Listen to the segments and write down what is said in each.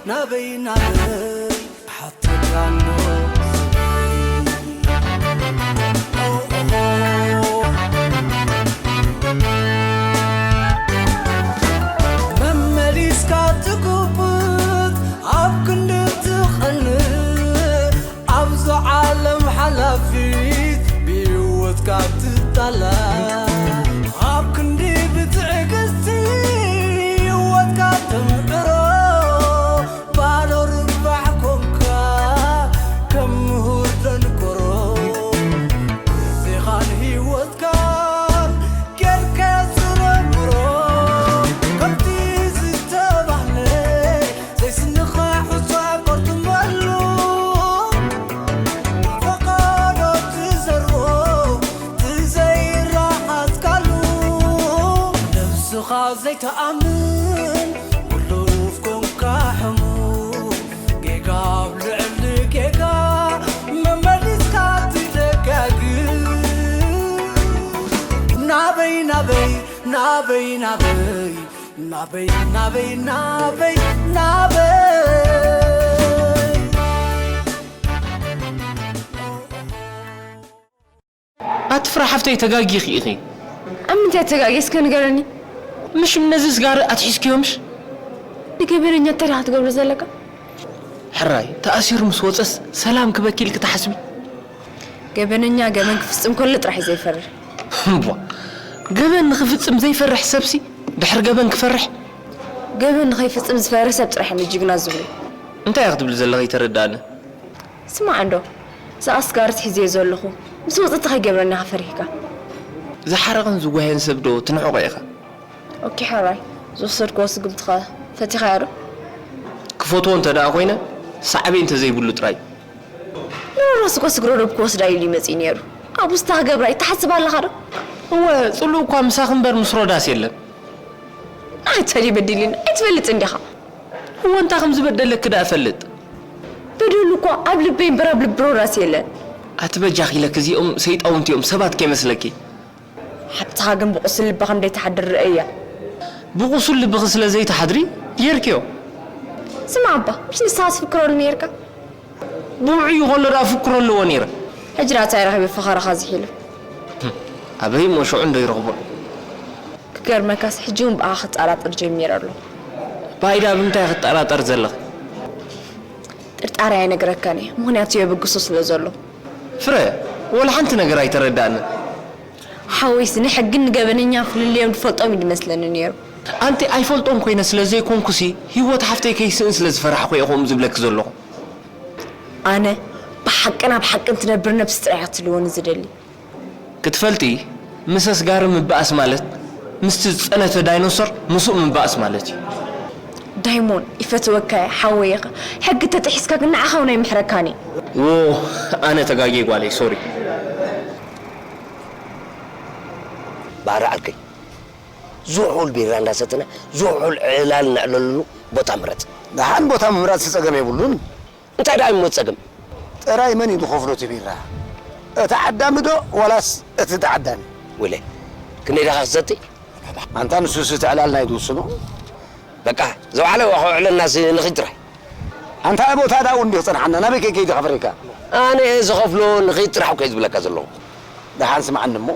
ናበይ ናበይ ሓተካ ኣሎ መመሊስካ ትጉብጥ ኣብ ክንዲ ትቐንእ ኣብዛ ዓለም ሓላፊት ብህይወትካ ትጣላ ኣብ ክንዲ ብትዕግስቲ ህይወትካ ተምዕሮ ባዶ ርባሕ ኮንካ ከም ምሁር ደንቆሮ ግዜኻን ህይወትካን ጌርካዮ ዝነብሮ ከምቲ ዝተባህለ ዘይስንኻ ሑጻ ቆርጥመሉ ፈቓዶ ትዘርኦ ትዘይረኣትካሉ ነብስኻ ዘይተኣምን ውሉፍ ኮንካ ሕሙ ጌጋ ኣብ ልዕሊ ጌጋ መመሊስካ ትደጋግም ናበይ ናበይ ናበይ ናበይ ናበይ ናበይ ናበይ ናበይ ኣቲ ፍረ ሓፍተይ ተጋጊኺ ኢኺ። ኣብ ምንታይ ተጋጊ እስከ ንገረኒ። ምሽ ነዚ ስጋሪ ኣትሒዝክዮ ምሽ? ንገበነኛ እንታይ ዲኻ ክትገብሮ ዘለካ? ሕራይ ተኣሲሩ ምስ ወፀስ ሰላም ክበኪ ኢልኪ ትሓስቢ? ገበነኛ ገበን ክፍፅም ከሎ ጥራሕ እዩ ዘይፈርሕ። እምቧ ገበን ንኽፍፅም ዘይፈርሕ ሰብሲ ድሕሪ ገበን ክፈርሕ? ገበን ንኸይፍፅም ዝፈርሕ ሰብ ጥራሕ እዮም ጅግና ዝብሉ። እንታይ ኢኺ ክትብሊ ዘለኺ ኣይተረድኣንን። ስማዕ እንዶ፣ እዛ ኣስጋሪት ሒዘዮ ዘለኹ፣ ምስ ወጸት እንታይ ክገብረኒ ኢኻ ፈሪህካ? ዝሓረቐን ዝጓየን ሰብ ዶ ትንዕቖ ኢኻ? ኦኬ፣ ሕራይ፣ ዝወሰድክዎ ስጉምቲ ኸ ፈቲኻዮ ዶ? ክፈትዎ እንተ ደኣ ኮይነ፣ ሳዕቤን እንተ ዘይብሉ ጥራይ። ንሮዳስ እኮ ስግረ ዶብ ክወስዳ ኢሉ እዩ መጺኡ ነይሩ። ኣብኡስ እንታይ ክገብራ እዩ ትሓስብ ኣለኻ ዶ? እወ፣ ጽሉእ እኳ ምሳኺ እምበር ምስ ሮዳስ የለን። ኣይ፣ ተዲ በዲልኒ፣ ኣይትፈልጥን ዲኻ? እወ፣ እንታይ ከም ዝበደለኪ ደኣ እፈልጥ። በደሉ እኮ ኣብ ልበይ እምበር ኣብ ልቢ ሮዳስ የለን። ኣቲ በጃኺ ኢለኪ፣ እዚኦም ሰይጣውንቲ እዮም፣ ሰባት ከይመስለኪ። ሓብትኻ ግን ብቑሱል ልባ ከም ዘይትሓድር ርእያ። ብቑሱል ልብኺ ስለ ዘይትሓድሪ ጌርክዮ። ስማዕ እባ፣ ምሽ ንስኻ ትፍክረሉ ነይርካ? ብውዕዩ ከሎ ደኣ ፍክሮ ኣለዎ ነይረ። ሕጂ ደኣ እንታይ ረኺቡ ፈኸራኻ ዝሒሉ? ኣበይ እሞ ሽዑ እንዶ ይረኽቦ? ክገርመካስ፣ ሕጂ እውን ብኣኻ ክጠራጠር ጀሚረ ኣለኹ። ብኣይ ደኣ ብምንታይ ክጠራጠር ዘለኺ? ጥርጣረ ኣይነግረካን እየ፣ ምኽንያቱ የበግሶ ስለ ዘሎ። ፍረ፣ ወላ ሓንቲ ነገር ኣይተረድኣንን። ሓወይሲ ንሕግን ንገበነኛ ፍልልዮም ዝፈልጦም እዩ ዝመስለኒ ነይሩ። ኣንቲ ኣይፈልጦን ኮይነ ስለ ዘይኮንኩሲ፣ ህይወት ሓፍተይ ከይስእን ስለ ዝፈራሕኩ እየ ከምኡ ዝብለኪ ዘለኹ። ኣነ ብሓቅን ኣብ ሓቅን ትነብር ነብሲ ጥራይ እያ ክትህልወኒ ዝደሊ። ክትፈልጢ፣ ምስ ኣስጋሪ ምበኣስ ማለት፣ ምስቲ ዝጸነተ ዳይኖሰር ምስኡ ምበኣስ ማለት እዩ። ዳይሞን፣ ይፈትወካ እየ፣ ሓወይ ኢኻ። ሕጊ ተጥሒስካ ግን ንዓኻ እውን ኣይምሕረካን እየ። ዎ፣ ኣነ ተጋግየ ጓለይ፣ ሶሪ። ባህሪ ዓርከይ፣ ዝሑል ቢራ እንዳሰተና፣ ዝሑል ዕላል ነዕለሉ ቦታ ምረጽ። ደሓን ቦታ ምምራጽ ጸገም የብሉን። እንታይ ደኣ እሞ ጸገም? ጥራይ መን እዩ ዝኸፍሎ እቲ ቢራ? እቲ ዓዳሚ ዶ ዋላስ እቲ ተዓዳሚ? ወለ፣ ክንደይ ዳኻ ክትሰቲ? ኣንታ ንሱስ እቲ ዕላልና እዩ ዝውስኖ። በቃ፣ ዘውዓለ ከውዕለናስ ንኺድ ጥራይ። ኣንታ ቦታ ደኣ እውን እንዲህ ክጸንሓና፣ ናበይ ከይከይድ ከፍርየካ? ኣነ እየ ዝኸፍሎ፣ ንኺድ ጥራሕ እኮ እየ ዝብለካ ዘለኹ። ደሓን ስምዓኒ እሞ፣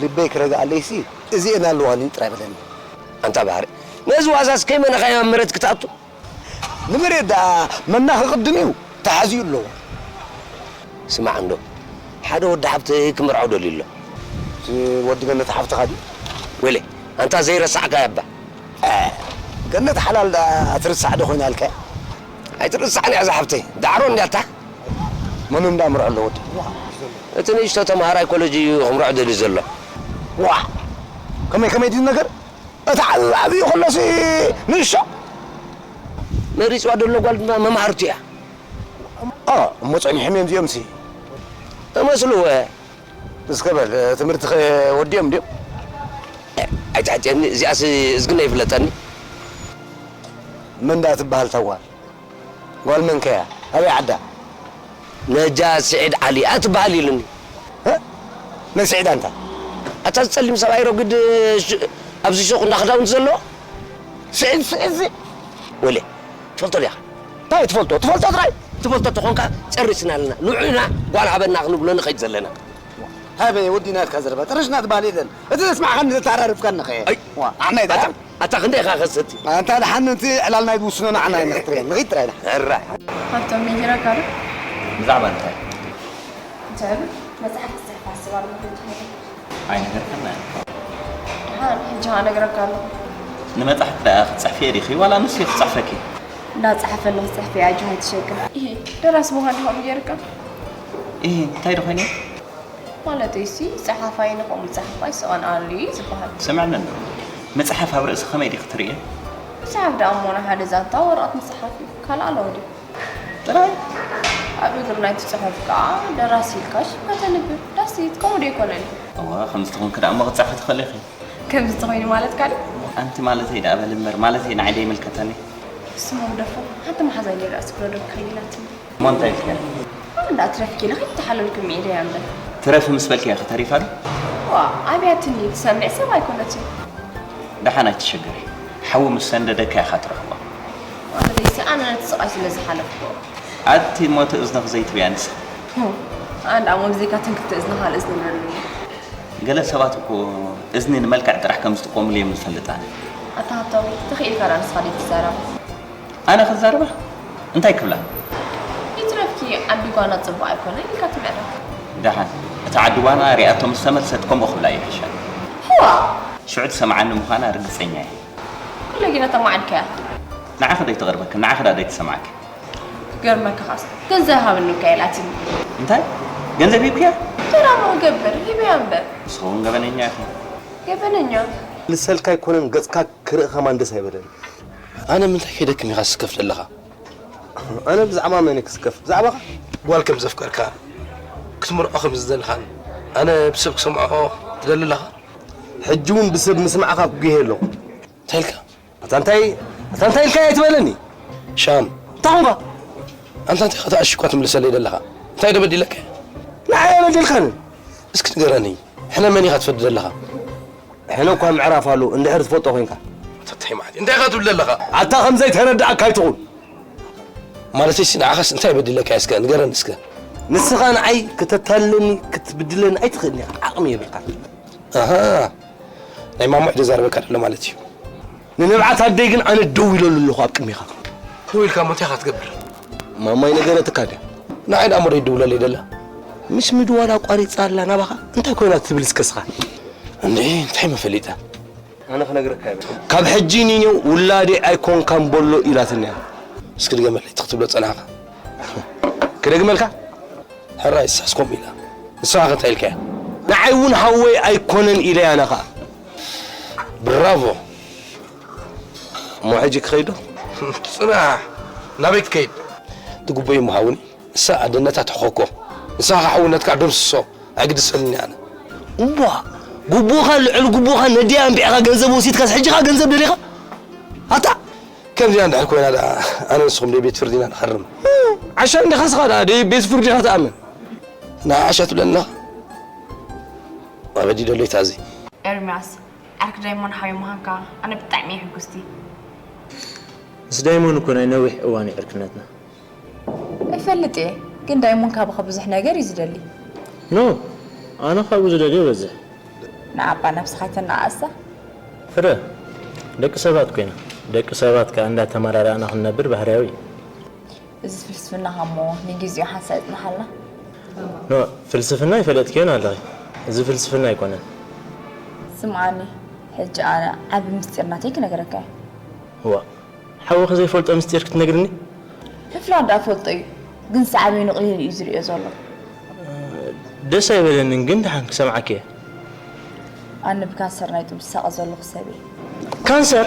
ልበይ ክረግኣለይሲ፣ እዚኤን ኣለዋኒ ጥራይ በለኒ። ኣንታ ባህሪ፣ ነዚ ዋዛስ ከይመነኻዮ ኣብ መሬት ክትኣቱ? ንመሬት ደኣ መና ክቕድም እዩ፣ ተሓዚኡ ኣለዎ። ስማዕ እንዶ፣ ሓደ ወዲ ሓብተይ ክምርዖ ደልዩ ኣሎ። እቲ ወዲ ገነት ሓፍትኻ ድዩ? ወይለ፣ ኣንታ ዘይረሳዕካያ እባ። እ፣ ገነት ሓላል ደኣ ትርሳዕ ዶ ኮይና ኢልካያ? ኣይትርሳዕን እያ እዛ ሓብተይ፣ ዳዕሮ እንድያ እታ። መኑ እንዳምርዖ ኣሎ ወዲ? እቲ ንእሽቶ ተምሃራይ ኮለጅ እዩ ክምርዖ ደልዩ ዘሎ። ዋእ! ከመይ ከመይ ድዩ ነገር? እቲ ዓብዪ ዓብዪ ከሎሲ ንእሽቶ። መሪፅዋ ደሎ ጓል ድማ መማህርቱ እያ። ኦ፣ እሞ ፀኒሖም እዮም እዚኦምሲ። እመስልዎ። እስከ በል፣ ትምህርትኸ ወዲኦም ድዮም? ኣይትሕትየኒ፣ እዚኣስ እዝግነ ይፍለጠኒ። መን ደኣ ትበሃል እታ ጓል? ጓል መን ከ እያ? ኣበይ ዓዳ? ነጃ ስዒድ ዓሊ እያ ትበሃል ኢሉኒ። እ? ናይ ስዒድ ኣንታ? ኣታ ዝጸሊም ሰብኣይ ረጒድ ሽ-፣ ኣብዚ ሹቕ እንዳ ክዳውንቲ ዘሎ? ስዒድ፣ ስዒድ፣ ስዒድ። ወለ፣ ትፈልጦ ዲኻ? እንታይ ትፈልጦ? ትፈልጦ ጥራይ። ትፈልጦ ተኾንካ ጨሪስና ኣለና። ንዑና ጓል ሃበና ክንብሎ ንኸይድ ዘለና። ሃበ ወዲናትካ ዘረባ ጨረሽና ትበሃል የለን። እቲ ዘስማዕኻኒ ዘተዓራርፍካኒ ኸየ። ኣይ። ዋ፣ ኣሕመድ፣ ኣታ፣ ኣታ ክንደይ ኢኻ ከሰቲ? ኣንታ ደሓን እቲ ዕላል ናይ ዝውስኖ ንዓና ኢና ክትብል። ንኺድ ጥራይ ኢና። እራ። ሃብቶም ነጊረካ ዶ? ብዛዕባ እንታይ? እንታይ ኢሉ? መጽሓፍ ክጽሕፍ ኣስብ ኣለኹ ኢልካ ነይሩ። ኣይነገርካና። ደሓን፣ ሕጂ ኸኣ እነግረካ ኣለኹ። ንመጻሕፍቲ ደኣ ክትጽሕፍዮ ዲኺ ዋላ ንሱ እዩ ክጽሕፈኪ? እንዳጸሓፈ ኣለኹ ክጽሕፍ እየ፣ ኣጆኻ ኣይትሸገር። ኢሂ፣ ደራሲ ምዃን ዲኻ ገይርካ? ኢሂ፣ እንታይ ዶ ኮይነ? ማለተይሲ፣ ጸሓፋይ ንኸምኡ ዝጸሓፋ ኣይስቐንኣሉ እዩ ዝበሃል። ስምዕኒ እንዶ፣ መጽሓፍ ኣብ ርእሲ ከመይ ዲኺ ትርእዮ? መጽሓፍ ደኣ እሞ ንሓደ ዛንታ ወረቐት ምጽሓፍ እዩ፣ ካልእ ኣለዎ ድዩ? ጥራይ? ኣብ እግሪ ናይቲ ጽሑፍ ከኣ ደራሲ ኢልካ ሽምካ ተንብብ። ዳስ ኢት፣ ከምኡ ዶ ኣይኮነን? እወ፣ ከምዚ ተኾንኪ ደኣ እሞ ክትጽሕፊ ትኽእሊ ኢኺ። ከምዚ ተኾይኑ ማለትካ ድዩ? ኣንቲ ማለተይ ደኣ በሊ እምበር፣ ማለተይ ንዓይ ዶ ይምልከተኒ? ስሙ ግደፎ፣ ሓንቲ መሓዛይ ነይራ፣ እስክሎ ዶ ክኸይድ ኢላትኒ። እሞ እንታይ ኢልክያ? ኣነ ደኣ ትረፍኪ ኢለ ከይተሓለልኩ ሚዒረያ እምበር። ትረፊ ምስ በልክያ ኸ ተሪፋ ዶ? ዋ፣ ኣብያትኒ ትሰምዕ ሰብ ኣይኮነትን። ደሓን ኣይትሸገሪ። ሓዊ ምስ ሰንደደካ ኢኻ ትረኽቦ። ማለተይሲ ኣነ ነቲ ስቓይ ስለ ዝሓለፍኩዎ። ኣቲ እሞ እቲ እዝንኺ ዘይትብያ ንስኺ። ኣነ ደኣ እሞ ብዘይካ እተን ክልተ እዝኒ ካልእ እዝኒ የብለይን። ገለ ሰባት እኮ እዝኒ ንመልክዕ ጥራሕ ከም ዝጥቀሙሉ እዮም ዝፈልጥ ኣነ። ኣታ ሃብቶም፣ ተኽኢልካ ደኣ ንስኻ ደይ ትዛረብ? ኣነ ክዛረባ? እንታይ ክብላ? ይትረፍኪ ዓዲ ጓና ጽቡቕ ኣይኮነን ኢልካ ትምዕዳ። ደሓን፣ እታ ዓዲ ጓና ሪኣቶ ምስ ተመልሰት ከምኡ ክብላ ይሕሻ። ሕዋ! ሽዑ ትሰምዓኒ ምዃና ርግጸኛ እየ። ኩሉ ግና ተማዓድካያ። ንዓኺ ደይ ትቐርበኪ፣ ንዓኺ ደኣ ደይ ትሰምዓኪ። ክገርመካ ኸኣስ፣ ገንዘብ ሃብኒ እኳ ኢላትኒ። እንታይ? ገንዘብ ሂብክያ? እንታይ ደኣ እሞ ክገብር? ሂበያ እምበር። ንስኺ እውን ገበነኛ ኢኺ። ገበነኛ? ልሰልካ ኣይኮነን፣ ገጽካ ክርኢ ከማን ደስ ኣይበለኒ። ኣነ ምንታይ ከይደክም ኢኻ ትስከፍ ዘለኻ? ኣነ ብዛዕባ መን ክስከፍ? ብዛዕባኻ? ጓል ከም ዘፍቀርካ፣ ክትምርዖ ከም ዝደለኻን ኣነ ብሰብ ክሰምዖ ትደሊ ኣለኻ? ሕጂ እውን ብሰብ ምስማዕኻ ክጉሄ ኣለኹ። እንታይ ኢልካ? ኣታ እንታይ፣ ኣታ እንታይ ኢልካ ኣይትበለኒ? ሻም። እንታይ ኾንካ? ኣንታ እንታይ ኢኻ ተኣሺኳ ትምልሰለይ ዘለኻ? እንታይ ዶ በዲለካ? ንዓይ ኣይበደልካንን። እስኪ ንገረኒ፣ ሕነ መን ኢኻ ትፈዲ ዘለኻ? ሕነ እኳ ምዕራፍ ኣሎ፣ እንድሕር ትፈልጦ ኮይንካ። ኣታ እንታይ ማለት እዩ? እንታይ ኢኻ ትብል ዘለኻ? ኣታ ከም ዘይተረድኣካ ኣይትኹን። ማለተይሲ ንዓኻስ እንታይ በዲለካ እስከ ንገረኒ እስከ። ንስኻ ንዓይ ክተታልለኒ ክትብድለኒ ኣይትኽእልን ኢኻ፣ ዓቕሚ የብልካን። ኣሃ፣ ናይ ማማ እዩ ዘዛርበካ ዘሎ ማለት እዩ። ንንብዓት ኣደይ ግን ኣነ ደው ኢለሉ ኣለኹ ኣብ ቅድሚኻ። ደው ኢልካ እሞ እንታይ ኢኻ ትገብር? ማማይ ነገረትካ ድያ? ንዓይ ደኣ እሞ ደይድውለለይ ደላ። ምስ ምድዋል ኣቋሪጻ ኣላ ናባኻ። እንታይ ኮይና ትብል እስከ ስኻ? እንዴ፣ እንታይ መፈሊጣ? ኣነ ክነግረካ እየ። ካብ ሕጂ ኒኒው ውላደይ ኣይኮንካን በሎ ኢላትኒ እያ። እስኪ ድገመለይ፣ እቲ ክትብሎ ጸናሕካ። ክደግመልካ? ሕራይ፣ ንሳስ ከምኡ ኢላ። ንስኻ ከ እንታይ ኢልካያ? ንዓይ እውን ሃወይ ኣይኮነን ኢለያ ኣነ ኸኣ። ብራቮ። እሞ ሕጂ ክኸይድ ዶ? ጽናሕ። ናበይ ክትከይድ? ትግበዩ እሞ ሃውኒ። ንሳ ኣደነታ ትሕኸኮ። ንስኻ ከ ሓውነትካ ደምስሶ። ኣይግድሰልኒ ኣነ። እምቧ፣ ጉቦኻ ልዕሊ ጉቦኻ ነዲኣ ኣንቢዕኻ ገንዘብ ወሲድካስ ሕጂ ኸኣ ገንዘብ ደሊኻ? ኣታ! ከምዚኣ እንድሕር ኮይና ደኣ ኣነ ንስኹም ደይ ቤት ፍርዲ ኢና ንኸርም። ዓሻ እንዲኻ ስኻ ደኣ ደይ ቤት ፍርዲ ኢኻ ትኣምን? ንዓሻ ትብለኒ ኣለኻ? ኣበዲ ደሎ ይታዚ። ኤርምያስ፣ ዓርኪ ዳይሞን ሓወይ ምዃንካ ኣነ ብጣዕሚ እየ ሕጉስቲ። ምስ ዳይሞን እኮ ናይ ነዊሕ እዋን እዩ ዕርክነትና። እፈልጥ እየ፣ ግን ዳይሞን ካባኻ ብዙሕ ነገር እዩ ዝደሊ። ኖ፣ ኣነ ካብኡ ዝደልዮ ይበዝሕ። ንኣባ ነብስኻ ኣይተነኣእሳ። ፍረ፣ ደቂ ሰባት ኮይና፣ ደቂ ሰባት ከኣ እንዳተመራረኣና ክንነብር ባህርያዊ እዩ። እዚ ፍልስፍናኻ እሞ ንጊዜኡ ሓንሳእ የጽንሓልና። ኖ፣ ፍልስፍና ይፈለጥክዮን ኣለኺ። እዚ ፍልስፍና ኣይኮነን። ስምዓኒ፣ ሕጂ ኣነ ዓቢ ምስጢር ናተይ ክነግረካ እየ። እዋ፣ ሓውኺ ዘይፈልጦ ምስጢር ክትነግርኒ? ምፍላጥ ደኣ ፈልጦ እዩ፣ ግን ሳዕቤኑ ቅሊል እዩ ዝርእዮ ዘሎ። ደስ ኣይበለንን፣ ግን ደሓን ክሰምዓኪ እየ። ኣነ ብካንሰር ናይ ጡብ ዝሳቐ ዘለኹ ሰብ እየ። ካንሰር?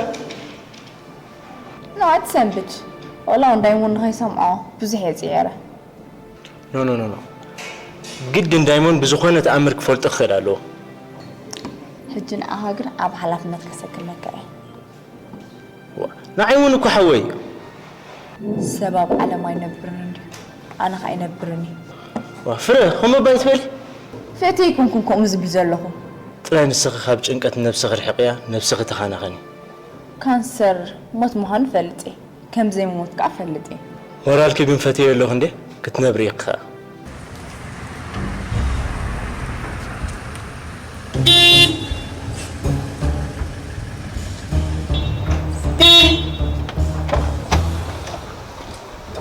ኖ፣ ኣይትሰንብድ። ዋላ እውን ዳይሞን ንኸይሰምዖ ብዙሕ እየ ጽዒረ። ኖ፣ ኖ፣ ኖ፣ ኖ። ግድን ዳይሞን ብዝኾነ ተኣምር ክፈልጦ ክኽእል ኣለዎ። ሕጂ ንዓኻ ግን ዓቢ ሓላፍነት ከሰክመካ እየ። ዋ፣ ንዓይ እውን እኮ ሓወይ እዩ። ሰብ ኣብ ዓለም ኣይነብርን እንድዩ፣ ኣነ ኸኣ ኣይነብርን እየ። ዋ፣ ፍረ፣ ከምኡ እባ ኣይትበሊ። ፍእቲ ኣይኮንኩን ከምኡ ዝብል ዘለኹ። ጥራይ ንስኺ ካብ ጭንቀት ነብስኺ ርሕቕያ፣ ነብስኺ ተኻናኸኒ። ካንሰር ሞት ምዃኑ እፈልጥ እየ። ከም ዘይምሞት ከኣ ፈልጥ እየ። ሞራልኪ ግን ፈትየዮ ኣለኹ እንዴ ክትነብሪ ኢኺ ኸኣ።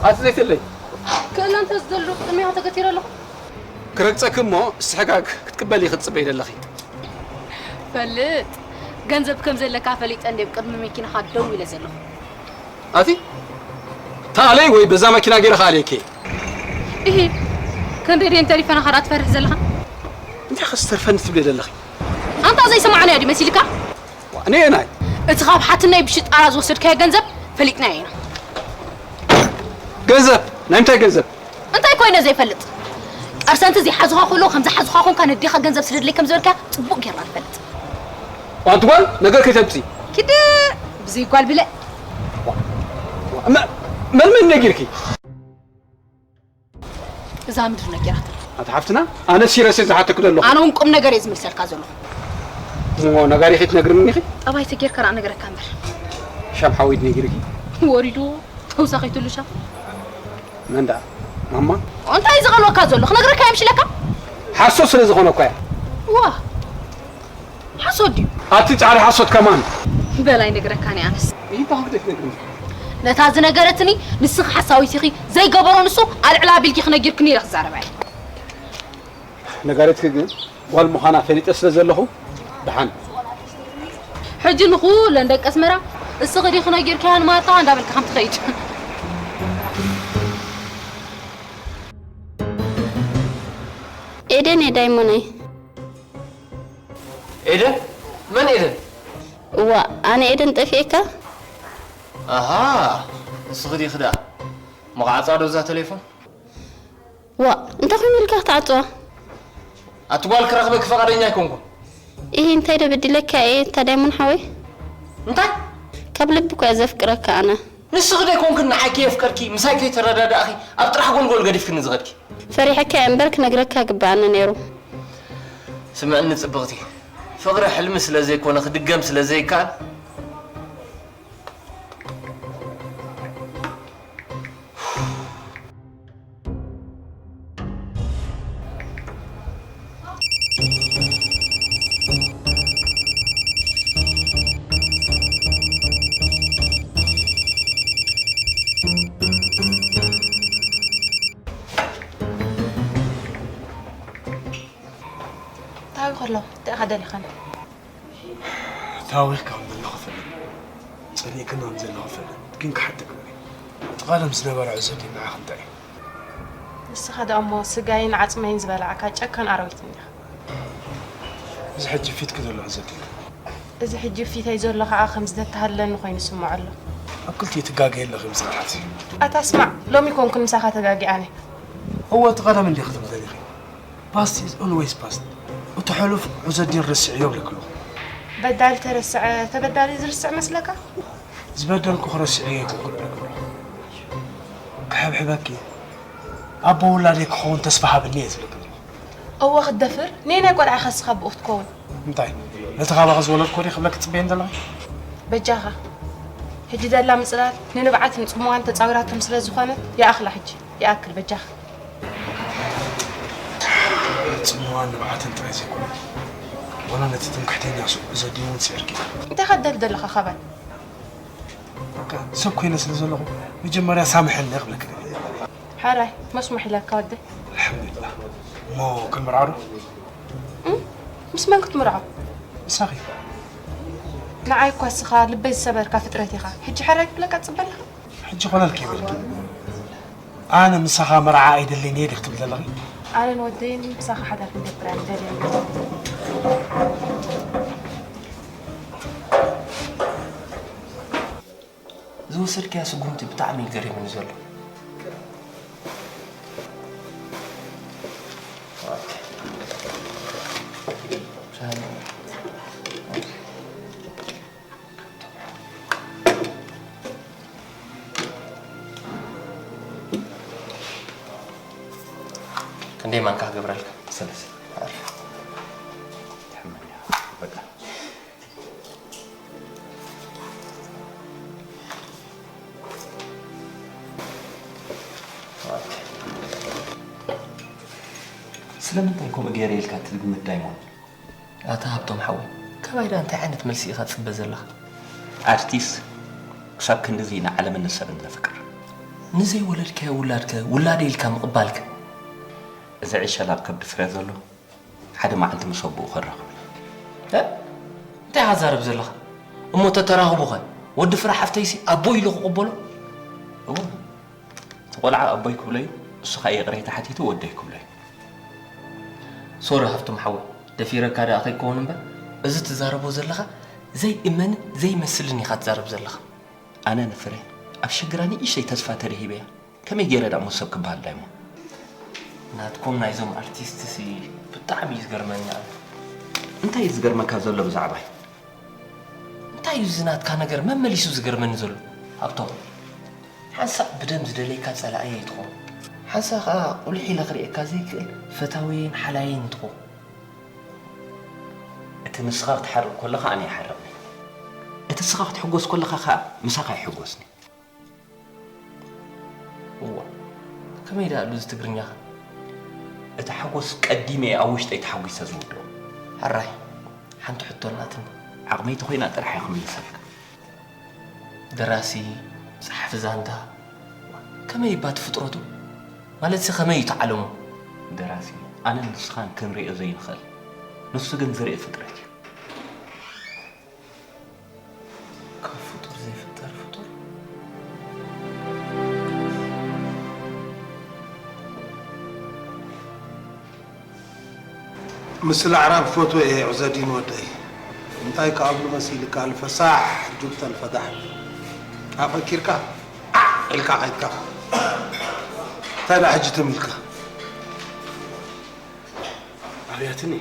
ኣቲ ዘይትለይ ክእለ እንተ ዝደሉ ቅድሚያ ተገቲረ ኣለኹ። ክረግጸኪ እሞ ስሕጋግ ክትቅበሊ ክትጽበይ ዘለኺ። ፈልጥ ገንዘብ ከም ዘለካ ፈሊጠ እንዴ ቅድሚ መኪናኻ ደው ኢለ ዘለኹ። ኣቲ ተኣለይ ወይ በዛ መኪና ገይረ ከኣልየኪ። እሂ ክንደይ ደን ተሪፈና ካዳ ትፈርሕ ዘለኻ? እንታይ ከስተርፈኒ ትብሊ ዘለኺ? ኣንታ ዘይሰማዕናዮ ድዩ መሲልካ? ንየናይ እቲ ካብ ሓትናይ ብሽጣራ ዝወሰድካዮ ገንዘብ ፈሊጥናዮ ኢና። ገንዘብ ናይ ምንታይ ገንዘብ? እንታይ ኮይነ ዘይፈልጥ? ፐርሰንቲ ዘይሓዝኻ ከሎ ከም ዝሓዝኻ ኮንካ ነዴኻ ገንዘብ ስደድለይ ከም ዝበልካ ጽቡቕ ጌርና ንፈልጥ። ኣንቲ ጓል ነገር ከይተምፂ ኪድ ብዘይ ጓል ብለ መን መን ነጊርኪ? እዛ ምድሪ ነጊራትና። ኣቲ ሓፍትና ኣነ ሲረስ ዝሓተክ ዘለኹ ኣነ እውን ቁም ነገር እየ ዝመልሰልካ ዘለኹ። እሞ ነጋሪ ከይትነግርኒ ኢኺ? ጠባይ ተጌርካ ዳኣ ነገረካ እምበር። ሻም ሓወይት ነጊርኪ ወሪዱ ተውሳኺትሉ ሻም መን ደኣ ማማ? እንታይ ዝቐልወካ ዘሎ ክነግረካ እዮም ሽለካ። ሓሶት ስለ ዝኾነ እኳ እያ። ዋ ሓሶት ድዩ? ኣቲ ጻዕሪ ሓሶት ከማን በላይ ነግረካኒ ኣነስ። ይባህግደት ነግርኒ ነታ ዝነገረትኒ ንስኺ ሓሳዊት ኢኺ ዘይገበሮ ንሱ ኣልዕላ ኣቢልኪ ክነጊርክኒ ኢለ ክዛረባ እየ። ነጋሪትኪ ግን ጓል ምዃና ፈሊጠ ስለ ዘለኹ ደሓን። ሕጂ ንኹለን ደቂ ኣስመራ እስኺ ዲኺ ነጊርካያ ንማርታ እንዳበልካ ከም ትኸይድ። ኤደን እየ ዳይሞነይ። ኤደን? መን ኤደን? እዋ ኣነ ኤደን ጠፊኤካ? ኣሃ ንስኺ ዲኺ ደኣ? መቓዕጻ ዶ እዛ ቴሌፎን? ዋ እንታይ ኮይኑ ኢልካ ክትዓጽዋ? ኣቲ ጓል ክረኽበኪ ፈቓደኛ ኣይኮንኩን። ኢሂ እንታይ ዶ በዲለካ እየ እታ ዳይሞን ሓወይ? እንታይ? ካብ ልቢ እኮ እየ ዘፍቅረካ ኣነ። ንስኺ ዶ ኣይኮንክን ንዓይ ከየፍቀርኪ ምሳይ ከይተረዳዳእኺ ኣብ ጥራሕ ጎልጎል ገዲፍክኒ ዝኸድኪ? ፈሪሐካ እየ እምበር ክነግረካ ይግበኣኒ ነይሩ። ስምዕኒ ጽብቕቲ፣ ፍቕሪ ሕልሚ ስለ ዘይኮነ ክድገም ስለ ዘይከኣል፣ ታዊ ከሎ እንታይ ኢኻ ደሊኻኒ? ታዊኽ ከም ዘለኹ እፈልጥ፣ ጸሊእክን ከም ዘለኹ እፈልጥ፣ ግን ክሓተክ እብለይ። እቲ ቀደም ዝነበረ ዕዘቲ ንዓኽ እንታይ እዩ? ንስኻ ደኣ እሞ ስጋይን ዓጽመይን ዝበላዕካ ጨካን ኣራዊት እንዲኻ። እዚ ሕጂ ፊትኪ ዘሎ ዕዘቲ እዩ። እዚ ሕጂ ፊተይ ዘሎ ኸኣ ከም ዝተተሃለኒ ኮይኑ ይስምዖ ኣሎ። ኣብ ክልቲኡ ትጋገዪ ኣለኺ ምስ ቃላት። ኣታ ስማዕ፣ ሎሚ ኮንኩን ምሳኻ ተጋጊ ኣነ። እወ እቲ ቀደም እንዲኺ ትብል ዘለኺ። Past is always past። እቲ ሕሉፍ ዕዘዲን ረስዕዮ እብለኪ ኣለኹ። በዳሊ ተረስዐ፣ ተበዳሊ ዝርስዕ መስለካ? ዝበደልኩኺ ረሲዐዮ ኣይኮንኩን እብለኪ ኣለኹ። ክሕብሕበኪ፣ ኣቦ ውላደይ ክኸውን ተስፋ ሃብኒ እየ ዝብለኪ ዘለኹ። እወ ክትደፍር፣ ነየናይ ቆልዓ ኢኻ ንስኻ ኣቦኡ ክትከውን? እንታይ፣ ነቲ ካባኺ ዝወለድክዎ ድየ ክብለኪ ትጽበይኒ ዘለኺ? በጃኻ፣ ሕጂ ዘላ ምጽላል ንንብዓትን ጽምዋን ተጻዊራቶም ስለ ዝኾነት ይኣኽላ ሕጂ፣ ይኣክል በጃኻ። ጽምዋን ንብዓትን ጥራይ ዘይኮነ፣ ዋላ ነቲ ትምክሕተኛ ሱቕ ዕዘዲን እውን ስዒርኪ። እንታይ ኢኻ ትደሊ ዘለኻ ካባይ? በቃ ሰብ ኮይነ ስለ ዘለኹ መጀመርያ ሳምሐኒ ክብለኪ ደልየ። ሕራይ መስሙሕ ኢለካ ወደይ። ኣልሓምዱሊላህ። እሞ ክንምርዓው ዶ? እም? ምስ መን ክትምርዖ? ምሳኺ። ንዓይ እኳ እስኻ ልበይ ዝሰበርካ ፍጥረት ኢኻ። ሕጂ ሕራይ ክብለካ ትጽበ ኣለኻ? ሕጂ ኮለል ከይበልኪ። ኣነ ምሳኻ መርዓ ኣይደልን እየ ዲኺ ትብሊ ዘለኺ? ኣነን ወደይን ምሳኻ ሓዳር ክንገብር እያ ንደልየና። ዝወሰድካያ ስጉምቲ ብጣዕሚ እዩ ገሪሙኒ ዘሎ። ክንደይ ማንካ ክገብረልካ? ሰለስተ። በቃ። ስለምንታይ ከምኡ ገይረ ኢልካ ትግምት ዳይሞን? ኣታ ሃብቶም ሓወይ፣ ካባይ ደኣ እንታይ ዓይነት መልሲ ኢኻ ትጽበ ዘለኻ? ኣርቲስት ክሳብ ክንድዚ ንዓለምን ንሰብን ዘፍቅር። ንዘይወለድካዮ ውላድከ ውላደ ኢልካ ምቕባልከ? እዚ ዕሸል ኣብ ከብዲ ፍረ ዘሎ ሓደ መዓልቲ ምስ ኣቦኡ ከራኽቦ። እ? እንታይ ኢኻ ትዛረብ ዘለኻ? እሞ ተተራኽቡኸ? ወዲ ፍረ ሓፍተይሲ ኣቦ ኢሉ ክቕበሎ? እወ። እቲ ቆልዓ ኣቦይ ክብሎ እዩ፣ እሱ ኸኣ ይቕሬታ ሓቲቱ ወደይ ክብሎ እዩ። ሶሪ ሃብቶም ሓወይ፣ ደፊረካ ደኣ ከይከውን እምበር፣ እዚ ትዛረቦ ዘለኻ ዘይእመንን ዘይመስልን ኢኻ ትዛረብ ዘለኻ። ኣነ ንፍረ ኣብ ሽግራ ንእሽተይ ተስፋ ተደሂበያ፣ ከመይ ገይረ ደኣ እሞ ሰብ ክበሃል ዳይሞ? ናትኩም ናይዞም ኣርቲስትሲ ብጣዕሚ እዩ ዝገርመኒ ኣነ። እንታይ እዩ ዝገርመካ ዘሎ ብዛዕባይ? እንታይ እዩ እዚ ናትካ ነገር መመሊሱ ዝገርመኒ ዘሎ? ሃብቶም፣ ሓንሳእ ብደም ዝደለየካ ጸላእየ ኣይትኹን። ሓንሳእ ኸኣ ቁሊሕ ኢለ ክርእየካ ዘይክእል ፈታውየይን ሓላየይን ትኹን። እቲ ንስኻ ክትሓርቕ ከለኻ ኣነ ይሓርቕኒ። እቲ ንስኻ ክትሕጎስ ከለኻ ኸኣ ምሳኻ ይሕጎስኒ። እዋ፣ ከመይ ደኣ ኣሉ እዚ ትግርኛኻ? እቲ ሓጎስ ቀዲመ እየ ኣብ ውሽጠይ ተሓጒሰ ዝውድኦ። ሕራይ፣ ሓንቲ ሕቶ ኣላትኒ። ዓቕመይ ተኾይና ጥራሕ እየ ክምልሰልካ። ደራሲ፣ ጸሓፊ ዛንታ፣ ከመይ እባ ትፍጥረቱ? ማለትሲ ከመይ እዩ እቲ ዓለሙ? ደራሲ፣ ኣነን ንስኻን ክንርእዮ ዘይንኽእል፣ ንሱ ግን ዝርኢ ፍጥረት እዩ። ካብ ፍጡር ዘይፍጠር ፍጡር። ምስላ ኣዕራብ ፈትወ እየ ዑዘዲን ወደይ። እንታይ ክኣብሉ መሲልካ ኣልፈሳሕ ጁብተል ፈዳሕ። ኣፈኪርካ ዓዕ ኢልካ ከይድካ። እንታይ ደኣ ሕጂ ትም ኢልካ? ኣብያትኒ።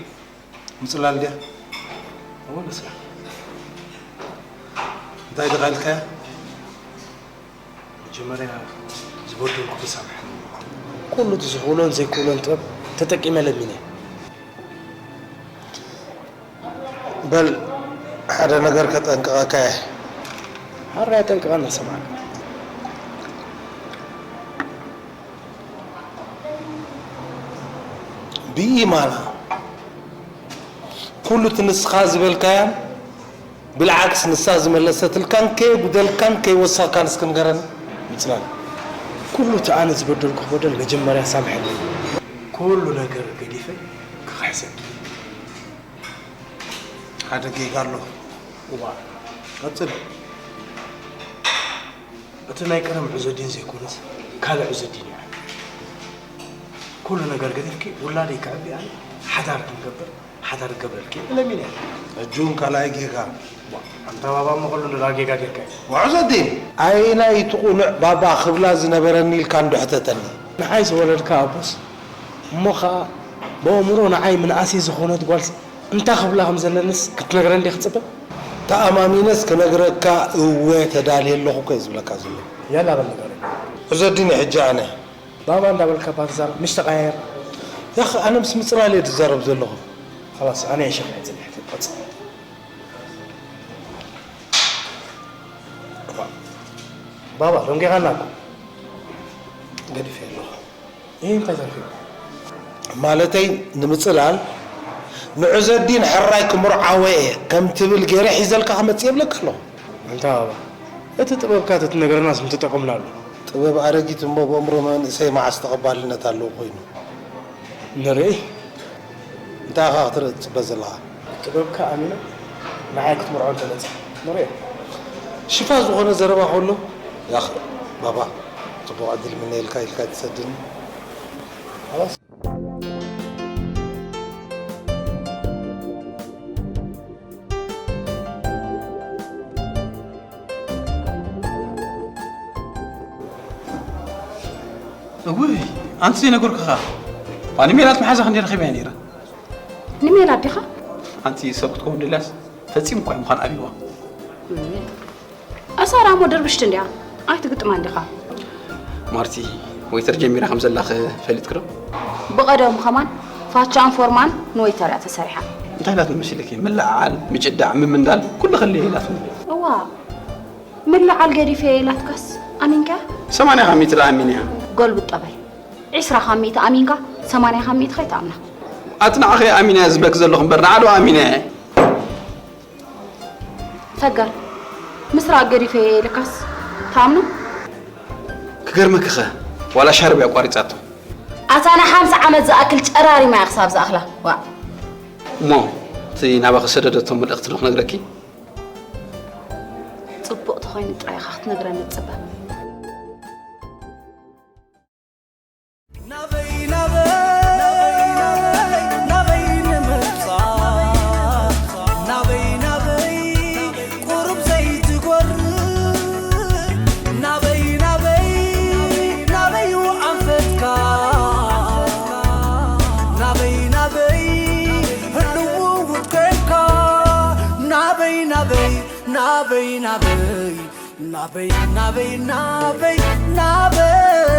ምጽላል ድያ? እወ፣ ንስኻ። እንታይ ድኻ ኢልካያ? መጀመርያ ዝበደልኩ ክሳምሐኒ። ኩሉ እቲ ዝኽእሎን ዘይክእሎን ጥበብ ተጠቂመ ለሚነ። በል፣ ሓደ ነገር ከጠንቅቐካ እየ። ሓራይ ኣጠንቅቐና፣ ሰማዕካ። ብኢማና ኩሉ እቲ ንስኻ ዝበልካያን ብልዓክስ ንሳ ዝመለሰትልካን ከየጉደልካን ከይወሰኽካን እስኪ ንገረኒ። ምጽላል። ኩሉ እቲ ኣነ ዝበደልኩ በደል መጀመርያ ሳምሐኒ። ኩሉ ነገር ገዲፈ ክኽሕሰኪ። ሓደ ጌጋ ኣሎ። እዋ፣ ቀጽል። እቲ ናይ ቀደም ዑዘዲን ዘይኮነስ ካልእ ዑዘዲን እዩ። ኩሉ ነገር ገዲፍኪ ውላደይ ከዕቢ ኣነ ሓዳር ክንገብር ሓዳር ክገብረልኪ እየ ለሚነያ። ሕጂ እውን ካልኣይ ጌጋ። ዋ፣ ኣንታ ባባ እሞ ኩሉ እንዶ ጌጋ ጌርካ እዩ። ዋ ዑዘዲን! ኣየናይ እቲ ቁኑዕ ባባ ክብላ ዝነበረኒ ኢልካ እንዶ ሕተተኒ። ንዓይ ዝወለድካ ኣቦስ እሞ ኸኣ ብኣእምሮ ንዓይ ምንኣሰይ ዝኾነት ጓልሲ እንታይ ክብላ ከም ዘለንስ ክትነግረኒ ዲኻ ትጽበ? ተኣማሚነስ ክነግረካ እወ ተዳልየ ኣለኹ እኮ እየ ዝብለካ ዘለኹ። ያላ በል ንገረኒ። ዑዘዲን ሕጂ ኣነ። ባባ እንዳበልካ እባ ትዛረብ ምሽ ተቐያየር። ያኺ ኣነ ምስ ምጽላል እየ ዝዛረብ ዘለኹ። خلاص ኣነ እየ ሸኺዐ ዝንሕት ቆጽ። ባባ ደንጊኻና እኮ። ገዲፈ ኣለኹ። ይሄ እንታይ ተረፈ? ማለተይ ንምጽላል ንዑዘዲን ሕራይ ክምርዓወ እየ ከም ትብል ገይረ ሒዘልካ ክመጽእ የብለካ ኣለኹ። ኣንታ ባባ፣ እቲ ጥበብካ ተትነግረናስ ምተጠቐምናሉ። ጥበብ ኣረጊት እሞ ብኣእምሮ መንእሰይ መዓስ ተቐባልነት ኣለዎ ኮይኑ? ንርኢ። እንታይ ኢኻ ክትርኢ ትጽበ ዘለኻ? ጥበብካ ኣሚነ ንዓይ ክትምርዖ እንተመጽኣ ንርእዮ። ሽፋ ዝኾነ ዘረባ ከሎ፣ ያኽ ባባ፣ ጽቡቕ ዕድል ይምነየልካ ኢልካ ትሰድኒ። خلاص። እውይ፣ ኣንቲ ዘይነገርኩኻ። ዋ፣ ንሜላት መሓዛ ክንደይ ረኺበያ ነይረ። ንሜላት ዲኻ? ኣንቲ ሰብ ክትከውን ደልያስ ፈጺሙ እኳ እዩ ምዃን ኣብይዋ። እውይ። ኣሳራ እሞ ድርብሽቲ እንድያ። ኣይትግጥማን ዲኻ? ማርቲ፣ ወይተር ጀሚራ ከም ዘላኸ ፈሊጥኪ ዶ? ብቐደሙ ኸማን ፋቻን ፎርማን ንወይተር እያ ተሰሪሓ። እንታይ ኢላትኒ መሲልኪ? ምልዕዓል፣ ምጭዳዕ፣ ምምንዳል፣ ኩሉ ከልየ ኢላትኒ። እዋ፣ ምልዓል ገዲፈ ኢላትካስ ኣሚንካ? ሰማንያ ካብ ሚእቲ ደኣ ኣሚነያ። ገልብጦ በል። ዒስራ ካብ ሚእቲ ኣሚንካ ሰማንያ ካብ ሚእቲ ከይትኣምና። ኣቲ ንዓኸ ኣሚነ ዝበክ ዘለኹ እምበር ንዓዶ ኣሚነ። ፈገር፣ ምስራቕ ገዲፈ ኢልካስ ትኣምኖ? ክገርመክኸ ዋላ ሻርብ ኣቋሪጻቶ። ኣታ ንሓምሳ ዓመት ዝኣክል ጨራሪማ እያ ክሳብ ዝኣኽላ። ዋእ። እሞ እቲ ናባኺ ሰደደቶ መልእኽቲ ዶ ክነግረኪ? ጽቡቕ ተኾይኑ ጥራይ ኢኻ ክትነግረኒ ትጽበ። ናበይ ናበይ ናበይ ንምብጻሕ ናበይ ናበይ ቁሩብ ዘይትጎርእ ናበይ ናበይ ናበይ ኣንፈትካ ናበይ ናበይ ህልው ውድ ኮንካ ናበይ ናበይ ናበይ ናበይ ናበይ ናበይ ናበይ ናበይ